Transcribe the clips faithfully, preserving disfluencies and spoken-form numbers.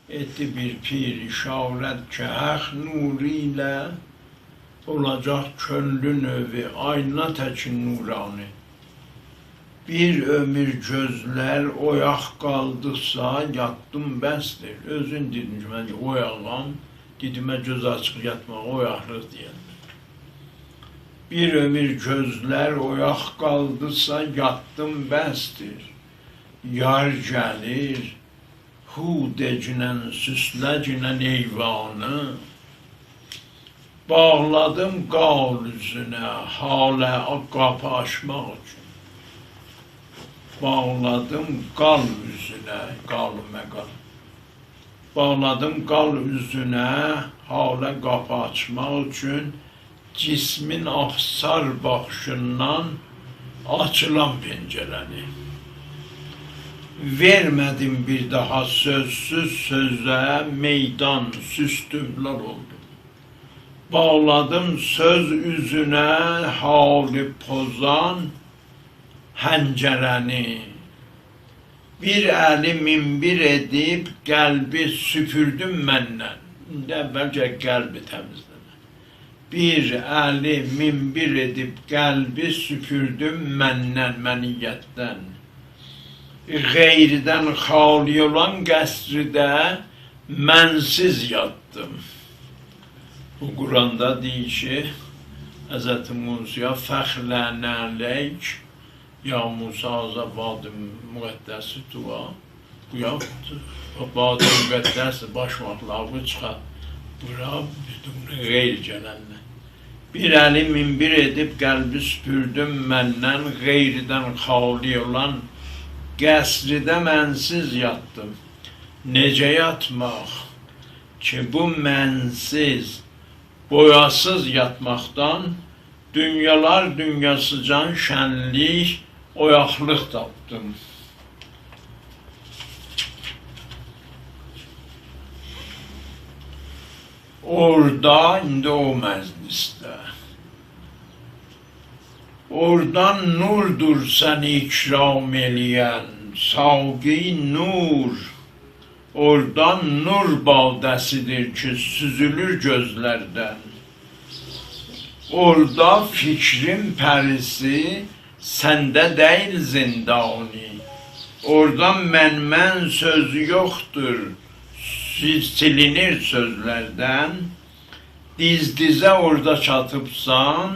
ائتدی بیر پیر اشارت کی حق نورو ایله اولاجاق کؤنلون ائوی، آینا تکی نورانی. بیر عؤمور گؤزلر اویاق قالدیسا، یاتدیم بسدیر. اؤزون دئدین کی، من اویاغام، دئدیم، من گؤز آچیق یاتماغا اویاقلیق دئیرلر. بیر عؤمور گؤزلر اویاق قالدیسا، یاتدیم بسدیر. یار گلیر، هو دئگینن، سوسله‌گینن ایوانی. باغلادیم قال اوزونه، حاله قاپی آچماق اوچون. باغلادیم قال اوزونه، قال مقال. باغلادیم قال اوزونه، حاله قاپی آچماق اوچون، جسمین آخسار باخیشیندان آچیلان پنجره‌نی. وئرمه‌دیم بیر داها سؤزسوز سؤزه میدان، سوستوم، لال اولدوم. باغلادیم سؤز اوزونه حالی پوزان حنجره‌نی. بیر الی مین بیر ائدیب قلبی سوپوردوم مندن. ایندی اول گرک قلبی تمیزله‌نه. بیر الی مین بیر ائدیب قلبی سوپوردوم مندن، منیتدن. غیردن خالی اولان قصرده منسیز یاتدیم. بو قرآندا دئییر کی، حضرت موسایا «فاخلع نعلیک»، یا موسی، هذا واد مقدس طوی. بو یا، او واد مقدس، باشماقلاری چیخار. بورا بدون غیر گلنده. بیر الی مین بیر ائدیب قلبی سوپوردوم مندن، غیردن خالی اولان قصرده منسیز یاتدیم. نئجه یاتماق کی، بو منسیز، بویاسیز یاتماقدان دونیالار دونیاسیجان شنلیک، اویاقلیق تاپدیم. اورادا، ایندی او مجلسده، اورادا نوردور سنی اکرام ائله‌ین، ساقی نور. اورادا نور باده‌سیدیر کی، سوزولور گؤزلردن. اورادا فیکرین پریسی سنده دئییل زندانی. اورادا من، من سؤزو یوخدور، سی-، سیلینیر سؤزلردن. دیز دیزه اورادا چاتیبسان،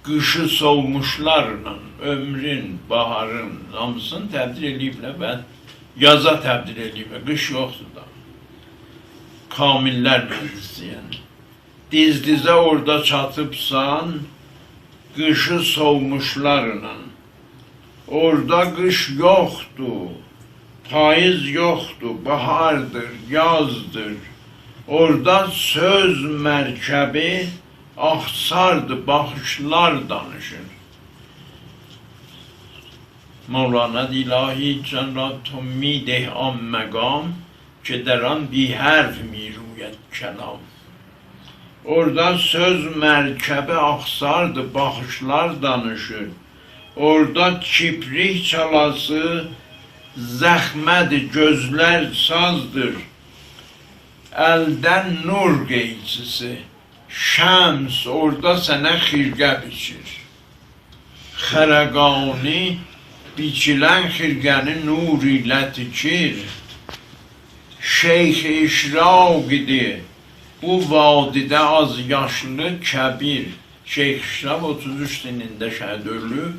قیشی سووموشلارلا، عؤمرون، باهارین هامیسینی تبدیل ائله‌ییبلر و یازا تبدیل ائله‌ییبلر. قیش یوخدور دا. کامل‌لر مجلسی، یعنی. دیز دیزه اورادا چاتیبسان، قیشی سووموشلارلا. اورادا قیش یوخدور، پاییز یوخدور، باهاردیر، یازدیر. اورادا سؤز مرکبی آخساردی، باخیشلار دانیشیر. مولانا دئییر: «الهی جان را تو می‌ده آن مقام، که در آن بی حرف می‌روید کلام.» اورادا سؤز مرکبی آخساردی، باخیشلار دانیشیر. اورادا کیپریک چالاسی زخمه‌دیر، گؤزلر سازدیر. الدن نور قئیچیسی، شمس اورادا سنه خرقه بیچیر. خرقانی بیچیلن خرقه‌نی نور ایله تیکیر. شیخ اشراق ایدی بو وادیده آز یاشلی کبیر. شیخ اشراق اوتوز اوچ سنینده شهید اؤلوب،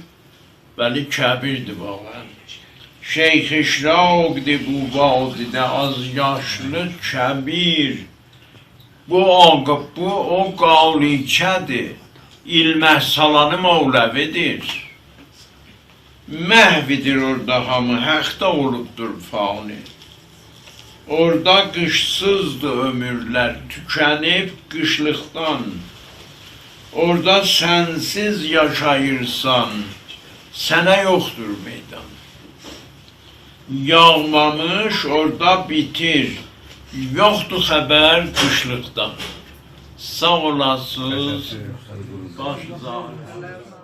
ولی کبیردی واقعاً. شیخ اشراق ایدی بو وادیده آز یاشلی کبیر. بو آقا، بو او قالیچه‌دیر، ایلمه سالانی مولوی‌دیر. محو ایدیر اورادا هامی، حقده اولوبدور فانی. اورادا قیشسیزدیر عؤمورلر، توکنیب قیشلیقدان. اورادا سنسیز یاشاییرسان، سنه یوخدور میدان. یاغمامیش اورادا بیتیر، یوخدور خبر قیشلیقدان. ساغ اولاسینیز، باشینیز آغریسین.